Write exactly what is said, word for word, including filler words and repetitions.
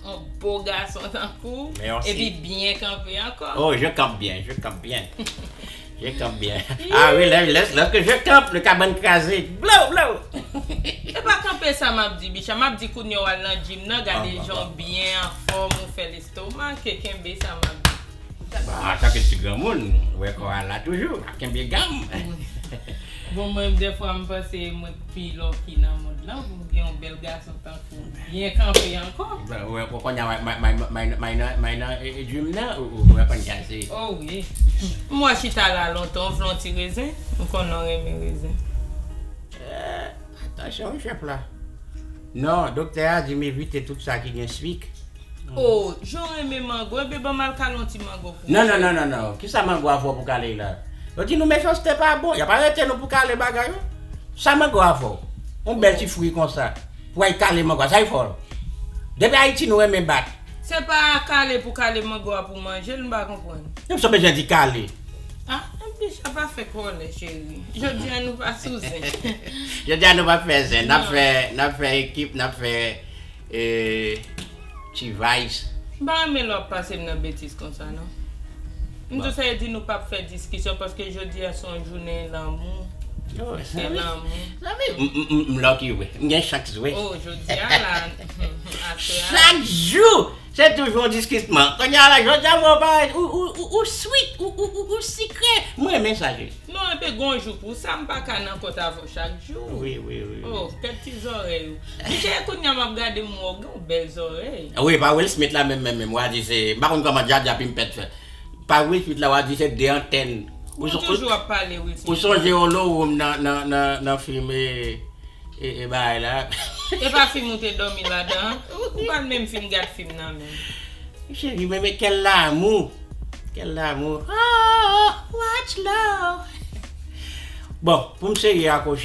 yon bo gason tankou w, Merci. Epi byen kanpe ankò. Oh, je campe bien, je campe bien. Je campe bien. Ah oui, lè- lè- lorsque je campe, le kabann kraze. Blow, blow. E pa kanpe sa m ap di, Bicha. M ap di kounye a w al nan gym nan, gade Ah, jan ah, w byen anfòm, ou fè lestomak, e kenbe sa m ap di. Bon, antanke ti granmoun, ou wè kò a la toujou, ap kenbe gam. Bon, mwen, dèfwa, m panse mwen k pi lucky nan mond lan, pou m gen yon bèl gason tankou w. Byen kanpe ankò. Bon, ou wè, ou konnen, may, may, may, may, may nan, may nan, e, e, gym nan, ou, ou, ou wè konn kase. Oh wi. M wè chita la lontan, ou vle yon ti rezen? M konnen w renmen rezen. Atansyon, wi, chèf la. Non, doktè a di m evite tout sa ki gen swik. Oh, jan w renmen mango, ebyen ban m al kale yon ti mango pou ou. Non, non, non, non, non. Kisa mango a fè w pou kale la? Yo di nou mechanste pa bon. Y ap arete nou pou kale bagay yo. Sa mango a fè w? Yon bèl ti fwi konsa. Pou ay kale mango a, sa y fè w? Depi Ayiti nou renmen bat. Se pa kale pou kale mango a pou manje l, m pa konprann. Menm sa w bezwen di kale. Ah, Bicha, pa fè kòlè, cheri. Jodi a nou pa sou zen. Jodi a nou p ap fè zen. N ap Non. fè, n ap fè ekip, n ap fè e, ti vice. M pa renmen lè w ap pase m nan betiz konsa, non. M tou sa di nou p ap fè diskisyon, paske jodi a se yon jounen lanmou. Oh, Se lanmou. Zanmi, m, m, m, m lucky, wi. M gen chans, wi. Oh, jodi a la, aswè a. Chak jou, se toujou yon diskisman. Kounye a la, jodi a, mwen pa, ou, ou, ou, ou sweet, ou, ou, ou, ou sikre. Mwen renmen sa, wi. Non, epi gon jou pou sa, m pa ka nan kont avè w chak jou. Wi, wi, wi. Oh, kèk ti zòrèy ou. Bicha, kounye a m ap gade m wè w gen yon bèl zòrèy. Wi, pa Will Smith la menm, menm, menm. W a di se, m pa konn kòman dja dja pi m pèt fè. Pa Will Smith la, w a di se de antèn. Ou toujou ap pale Will Smith. Ou sonje yon lowo m nan, nan, nan, nan fim e, e, e bagay la. E pa fim ou te dòmi ladan? Ou pa t menm fin gad fim nan menm. Cheri, men, men quel l'amour. Quel l'amour. Oh, watch love. Bon, pou m serye ak ou,